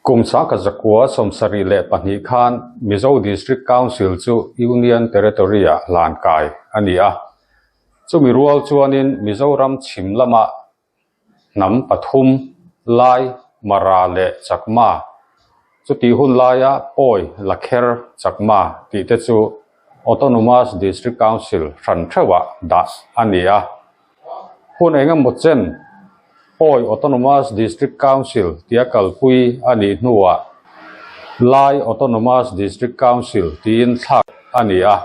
Kum 1972 khan Mizo District Council chu Union Territory-ah hlan kai a ni a. Chumi rual chuanin Mizoram chhim lama hnam pathum, Lai, Mara leh Chakma, chutih hun laia Pawi, Lakher, Chakma tih te chu Autonomous District Council hran theuhah dah a ni a. Hun eng emaw chen Pawi Autonomous District Council tia kalpui a nih hnuah Lai Autonomous District Council tiin thlak a ni a.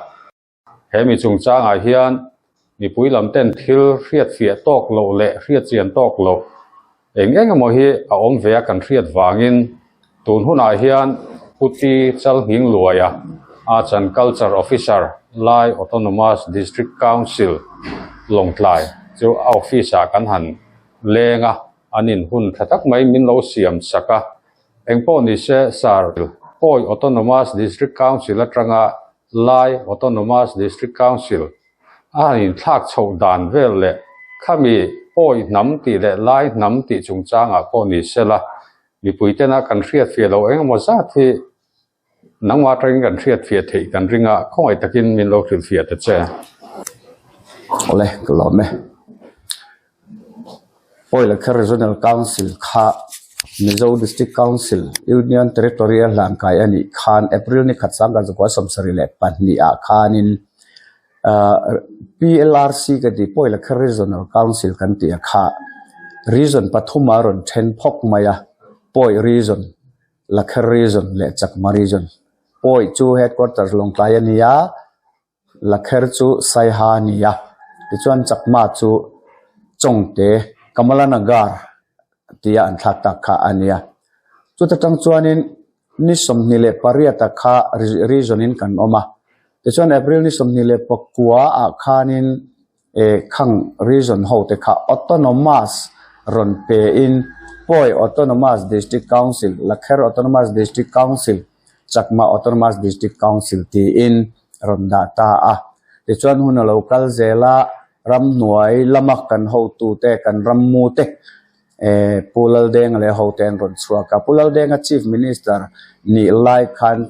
He mi chungchangah hian mipui lam ten thil hriatfiah tawk loh leh hriatchian tawk loh eng eng emaw hi a awm ve a kan hriat vangin tun hunah hian Puti Chalhngingluaia Arts and Culture Officer Lai Autonomous District Council Lawngtlai chu a office ah kan han leng a, an in hun tha tak mai min lo siam sak a. Engpawh nise Sir Pawi Autonomous District Council atanga Lai Autonomous District Council a han inthlak chhoh dan vel leh khami Pawi hnam tih leh Lai hnam tih chungchangah pawh ni sela, mipui tena kan hriatfiah loh engemaw zat hi nangmah atangin kan hriatfiah theih kan ring a, khawngaih takin min lo hrilhfiah ta che. Awle, ka lawm e. Pawi Lakher Regional Council kha Mizo District Council, Union Territory a hlan kai a nih khan April ni khat 1972 ah khanin ahh PLRC ka tih Pawi Lakher Regional Council kan tih a kha region pathum a rawn then phawk mai a, Pawi Region, Lakher Region leh Chakma Region. Pawi chu headquarters Lawngtlai a ni a. Lakher chu Saiha a ni a, tichuan Chakma chu Chawngte, Kamalanagar tia an thlak tak kha a ni a. Chuta tang chuanin ni 28 ah kha region in kan awm a, tichuan April ni 29 ah khanin eh khang region ho te kha autonomous rawn pe in Pawi Autonomous District Council, Lakher Autonomous District Council, Chakma Autonomous District Council tiin rawn dah ta a. Tichuan hun a lo kal zel a, ramhnuai lama kan hotute, kan rammute eh Pu Laldenga leh hote an rawn chhuak a. Pu Laldenga Chief Minister nih lai khan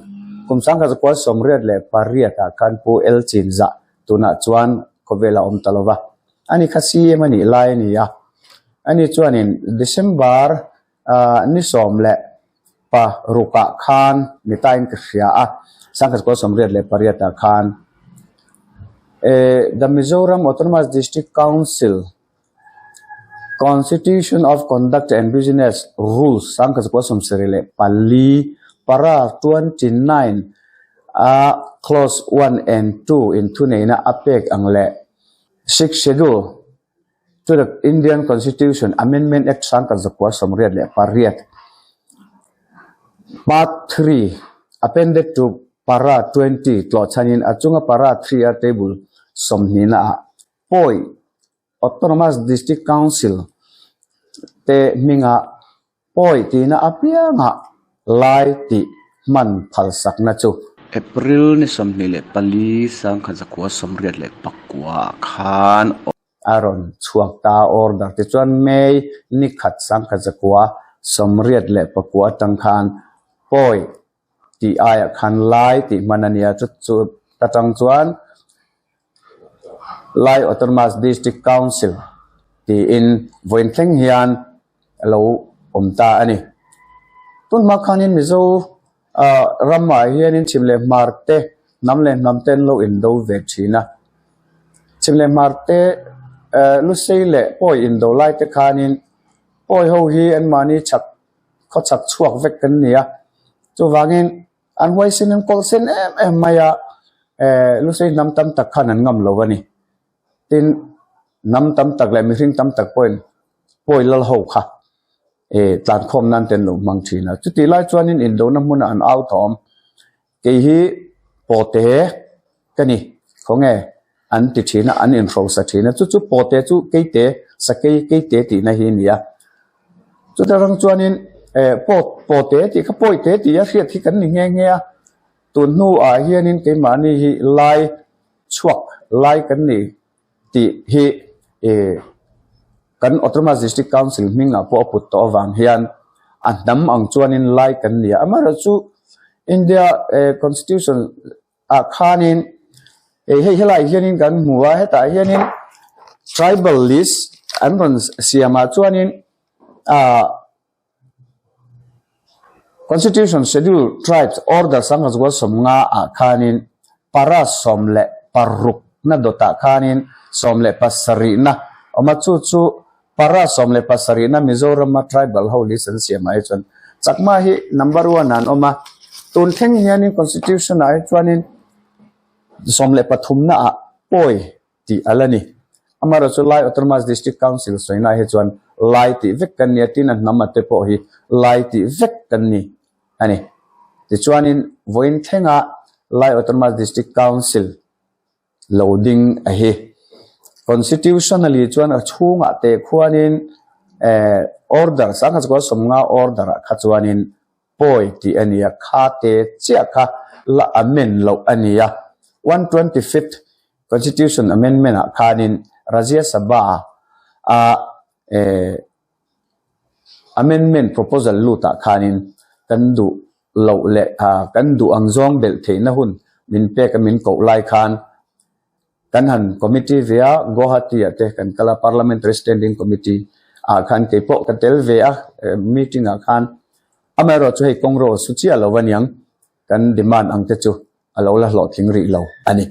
kum 1988 ah khan Pu L Chinzah tunah chuan khawvel a awm ta lo va. Ani kha CM a nih lai a ni a. Ani chuanin December ah ni sawm leh pa rukah khan ni tain ka hria a, 1988 ah khan eh The Mizoram Autonomous District Council Constitution of Conduct and Business Rules 1974 para 29 a clause 1 and 2 in thuneihna a pek ang leh Sixth Schedule to the Indian Constitution Amendment Act 1988 Part 3 appended to para 20 tlawh chhanin a chunga para 3 a table 20 na ah Pawi Autonomous District Council te hminga Pawi tihna apiangah Lai tih hman phalsakna chu. April ni 24 1989 ah khan. A rawn chhuak ta order tichuan May ni khat 1989 atang khan Pawi tih aiah khan Lai tih hman a nia chu chu ta tang chuan Lai Autonomous District Council tiin vawiin thleng hian a lo awm ta a ni. Tun hma khanin Mizo ah ramah hianin chhim leh hmar te hnam leh hnam te an lo indo ve thin a. Chhim leh hmar te eh Lusei leh Pawi indo lai te khanin Pawi ho hi anmahni chak khaw chak chhuak vek kan ni a chuvangin an huaisen an kawlh sen em em mai a eh lusei hnam tam tak khan an ngam lo a ni tin hnam tam tak leh mihring tam tak pawhin pawi lal ho kha eh tlankhawm nan te an lo hmang thin a chutih lai chuanin indona hmunah an au thawm Kei hi pawte ka ni, khawnge an ti thin a, an inhrosa thin a, chu chu pawte chu keite, sakei keite tihna hi a ni a. Chuta rang chuanin eh pawt pawte tih kha pawite tih a hriat hi kan ni nghe nghe a, tun hnuah hianin keimahni hi lai chhuak lai kan ni tih hi eh kan Autonomous District Council hmingah pawh a put tawh avang hian. A hnam ang chuanin Lai kan ni a, amaherawhchu India Constitution ah khanin hei helaiah hianin kan hmu a, hetah hianin tribal list an rawn siam ah chuanin ah Constitution Schedule Tribes Order sangha 50 ah khanin para 16 na dawtah khanin 17 na awm a, chu chu Para 17 na Mizorama tribal ho list an siam ah hi chuan Chakma hi number one ah an awm a, tun thleng hianin constitution ah hi chuanin 13 na ah pawi tih a la ni. Amaherawhchu Lai Autonomous District Council sawina ah hi chuan Lai tih vek kan ni a, tin a hnam a te pawh hi Lai tih vek kan ni a ni. Tichuanin vawiin thlenga Lai Autonomous District Council lo ding a hi. Constitutionally chuan a chhungah teh khuanin eh order 1950 order ah kha chuanin pawi tih a ni a, kha te chiah kha la amend loh a ni a. 125th Constitution Amendment ah khanin Rajya Sabha a eh amendment proposal lut ah khanin kan duh loh leh kan duh ang zawng belh theihna hun min pek a min koh lai khan kan han committee ve a, Guwahati ah te kan kal a, Parliamentary Standing Committee ah khan kei pawh ka tel ve a meeting ah khan amaherawh chu hei kawng ro su chiah lo aniang kan demand ang te chu a lo la hlawhtling rih lo a ni.